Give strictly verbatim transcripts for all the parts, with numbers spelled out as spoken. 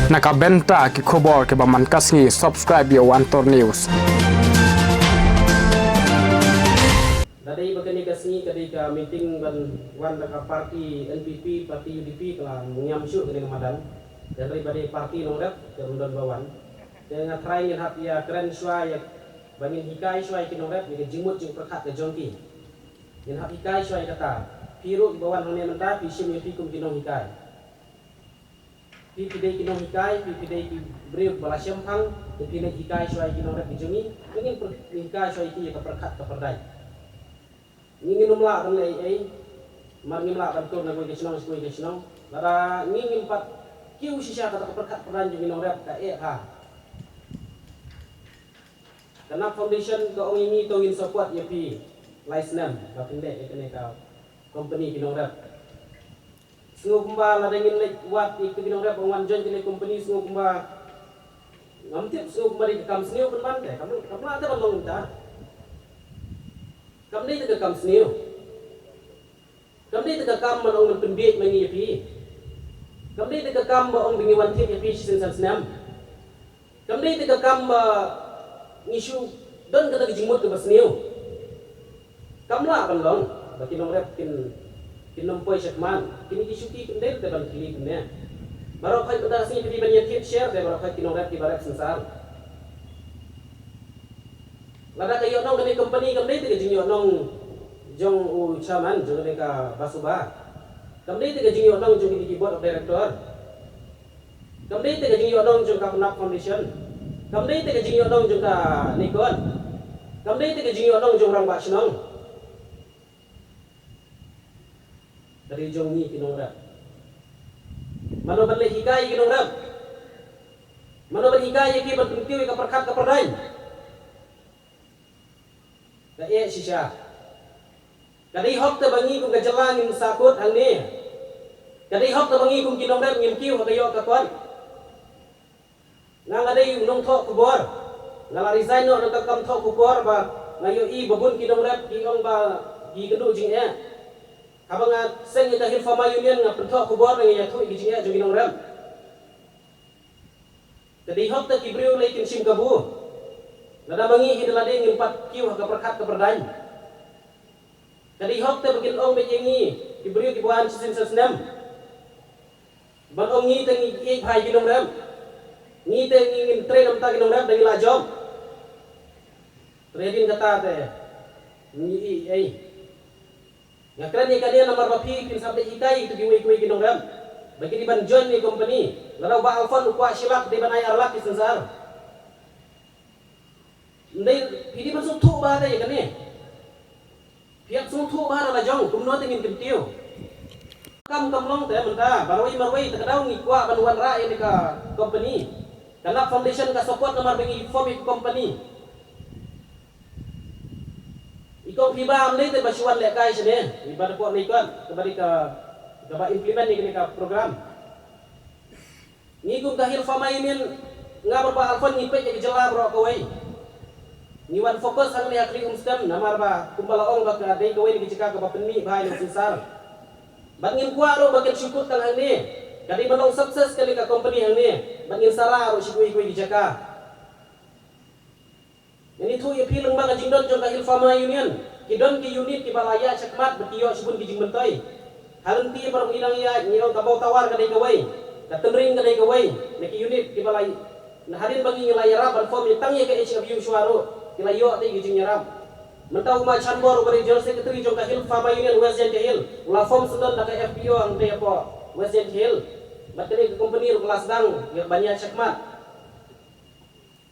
Na ka bynta ki khubor kiba man ka sngi, subscribe ïa u Antor News. Da dei ba kane ka sngi ka dei ka meeting ban wan da ka party N P P, party U D P ka la ngiam shuh kane ka madan. Hynrei ba dei party nongrep te ym don ba wan. Te nga trai ngin hap ïa kren shuwa ïa ba ngin hikai shuwa ïa ki nongrep ïa ka jingmut jingpyrkhat ka jong ki. Ngin hap hikai shuwa ïa kata. Phi ruh ba wan hangne mynta phi shim ïa phi kum ki nonghikai. Phi phi dei ki nonghikai, phi phi dei ki briew ba la shemphang, te phi leit hikai shuwa ïa ki nongrep ki jong ngi, te ngin pyrkhat hikai shuwa ïa ki ïa ka pyrkhat ka pyrdaiñ. Ngi ngin ym lah ban leh ei ei, mar ngim lah ban tur na kawei ka shnong sha kawei ka shnong. Lada ngi ngim pat kiew shisha kata ka pyrkhat pyrdaiñ jong ki nongrep ka eh bha. Ka NAP Foundation ka ong ïa ngi to ngin support ïa phi lai snem ba phin leh ïa kane ka company ki nongrep. Sngew kumba lada ngin leit wad ïa ki nongrep ba wan join kane company, sngew kumba ngam tip, sngew kumba dei ka kam sniew pynban te kam kam lah te ban long mynta. Kam dei te ka kam sniew. Kam dei te ka kam ban ong ban pynbieit ma ngi ïa phi. Kam dei te ka kam ba ong ba ngi wan thied ïa phi shisien san snem. Kam dei te ka kam ba ngi shu don kata ka jingmut kaba sniew. Kam lah ban long ba ki nongrep kin kin ym poi shakhmat. Kine ki shuki kim dei te ban kylli kumne. Baroh khoit mynta ka sngi phi dei ban ïathied sher te baroh khoit ki nongrep kiba rep synsar. Lada ka ïohnong kane company kam dei te ka jingïohnong jong u chairman jong kane ka Basubah. Kam dei te ka jingïohnong jong kine ki board of director. Kam dei te ka jingïohnong jong ka NAP Foundation. Kam dei te ka jingïohnong jong ka NECON. Kam dei te ka jingïohnong jong rangbah shnong. Ka dei jong ngi ki nongrep. Mano ban leh hikai ïa ki nongrep? Mano ban hikai ïa ki ban kyntiew ïa ka pyrkhat ka pyrdaiñ? Ka eh shisha. Ka dei hok te ba ngi kum ka jylla ngin sahkut hangne. Ka dei hok te ba ngi kum ki nongrep ngin kiew ha ka ïoh ka kot. Nga nga dei u nongthoh khubor. Nga la resign noh na ka kam thoh khubor ba nga ïohi ba bun ki nongrep ki ong ba ki kynduh jingeh. Haba nga seng ïa ka Hill Farmer Union nga pynthoh khubor nga ïathuh ïa ki jingeh jong ki nongrep. Ka dei hok te ki briew lei kin shim kabu. Lada ma ngi hi da lade ngim pat kiew ha ka pyrkhat ka pyrdaiñ. Ka dei hok te ba kin ong beit ïa ngi ki briew kiba wan shisien sa snem. Ban ong ngi te ngi ïeit bha ïa ki nongrep. Ngi te ngi ngin trei na bynta ki nongrep da ngi la jop. Te hadien kata te ngi ïeit ei. Nga kren ïa kane namar ba phi phin sa peit hikai ïa kitu kiwei kiwei ki nongrep ba ki dei ban join ïa company. Lada u Bah Alfon u kwah shi lak dei ban ai ar lak ki synsar. Ndei phi dei ban sngewthuh bha te ïa kane. Phi hap sngewthuh bha na la jong kumno te ngin kyntiew. Kam kam long te mynta marwei marwei te ka daw ngi kwah ban wanrah ïa kane ka company. Ka NAP Foundation ka support namar ba ngi form ïa ka company. I kong phi ba am dei te ba shu wan lehkai shane i ba dei pok nei kot kaba dei ka kaba implement ïa kane ka program. Ngi kum ka Hill Farmer Union nga bad Bah Alfon ngi peit ïa ka jylla baroh kawei. Ngi wan focus hangne ha Khlieh Umstem namar ba kumba la ong ba ka dei kawei na ki jaka kaba pynmih bha ïa ka synsar. Bad ngim kwah ruh ba kin shu kut tang hangne. Ka dei ban long success kane ka company hangne bad ngin sa rah ruh sha kiwei kiwei ki jaka. Ngan ïathuh ïa phi lyngba ka jingdon jong ka Hill Farmer Union. Ki don ki unit kiba la ïaid shakhmat bad ki ïoh shibun ki jingmyntoi. Ha lynti baroh ngi dang ïaid ngi ong ka Mawtawar ka dei kawei, ka Tynring ka dei kawei na ki unit kiba la, na hadien ba ngi la ïarap ban form ïa tang ïa ka H F U shuwa ruh ki la ïoh te ki jingïarap. Mynta u Ma Chanbor uba dei General Secretary jong ka Hill Farmer Union West Jaiñtia Hills u la form syndon da ka F P O hangtei hapoh West Jaiñtia Hills. Bad kane ka company ruh ka la sdang ïa ban ïaid shakhmat.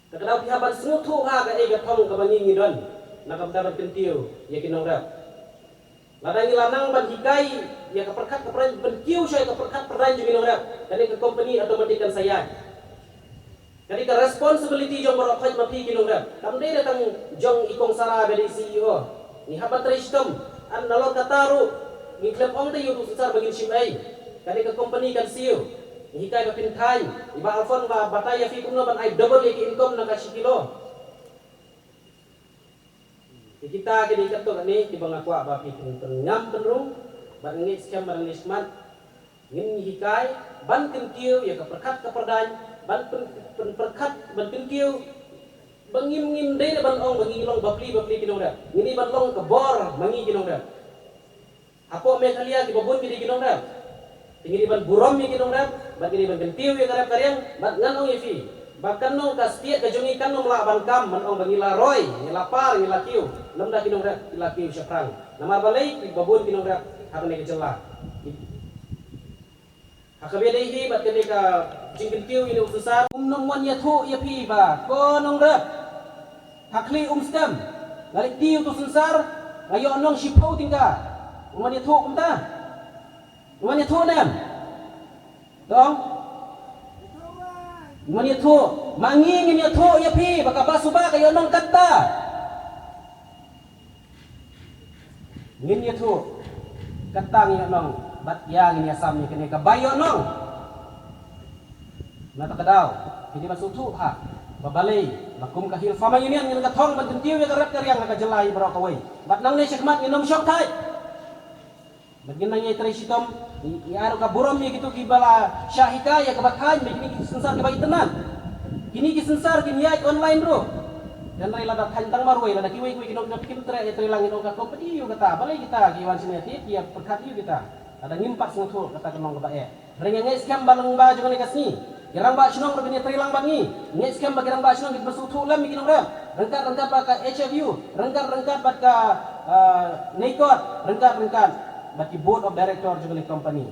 Te ka daw phi hap ban sngewthuh bha kaei ka thong kaba ngi ngi don na ka bynta ban kyntiew ïa ki nongrep. Lada ngi la nang ban hikai ïa ka pyrkhat ka pyrdain, ban kiew sha ïa ka pyrkhat pyrdain jong ki nongrep, kane ka company automatic kan sa ïaid. Kane ka responsibility jong baroh khoit ma phi ki nongrep, kam dei da tang jong i Kong Sara ba dei C E O. Ngi hap ban trei shitom. Nalor kata ruh ngi khlem ong te ïa u synsar ba ngin shim ei. Kane ka company kan siew. Ngi hikai ba phin thaiñ. I Bah Alfon ba batai ïa phi kumno ban ai double ïa ki income na ka shi kilo. Te kita ki dei katto katne kiba nga kwah ba phi phin pynngam pynrung bad ngeit skhem bad ngeit smat. Ngin ngi hikai, ban kyntiew ïa ka pyrkhat ka pyrdaiñ, ban pyn, pyn, pyrkhat, ban kyntiew ba ngim, ngim dei ban ong ba ngi long bapli bapli ki nongrep. Ngi dei ban long ka bor ma ngi ki nongrep. Hapoh Meghalaya kiba bun ki dei ki nongrep. Te ngi dei ban burom ïa ki nongrep, bad ngi dei ban kyntiew ïa ka rep ka riang, bad ngan ong ïa phi ba kan long ka stieh ka jong ngi kan long lah ban kam, ban ong ba ngi la roi, ngi la par, ngi la kiew, lymda ki nongrep ki la kiew shaphrang. Namar balei? Kiba bun ki nongrep ha kane ka jylla. Ha kaba ïadei hi bad kane ka jingkyntiew ïa u synsar, um nym wan ïathuh ïa phi ba ko nongrep, ha khlieh um skhem. Lada kiew u synsar, nga ïoh nong shiphew tyngka. Um wan ïathuh kumta. Um wan ïathuh ne em? Tong? Um wan ïathuh. Ma ngi ngin ïathuh ïa phi ba kaba suba ka ïoh nong katta. Ngin ïathuh. Katta ngin ïoh nong. Bad ïa ngin ïasam ïa kane kaba ïoh nong. Na kata ka daw, phi dei ban sngewthuh ha ba balei ba kum ka Hill Farmer Union ngin ka thong ban kyntiew ïa ka rep ka riang ha ka jylla ïa baroh kawei. Bad nangne shakhmat ngin nym shong thait. Bad ngin nang ïai trei shitom, ïa, ïa ruh ka burom ïa kito kiba la shah hikai ïa kaba khaiñ, bad kine ki synsar kiba itynnad. Kine ki synsar kin ïaid online ruh. Hynrei lada khaiñ tang marwei, lada kiwei kiwei ki nongrep kim treh ïa trei lang, ïa nong ka company ïa kata, balei kita ki wan shane, ki ïa pyrkhat ïa kita. Lada ngim pat sngewthuh, kata ka long kaba eh. Hynrei nga ngeit skhem ba lyngba jong kane ka sngi, ki rangbah shnong ruh kin ïa trei lang bad ngi. Ngeit skhem ba ki rangbah shnong kin pynsngewthuh lem ïa ki nongrep. Ryngkat ryngkat bad ka H F U, ryngkat ryngkat bad ka, ah, NEICOT, ryngkat ryngkat bad ki board of director jong kane ka company.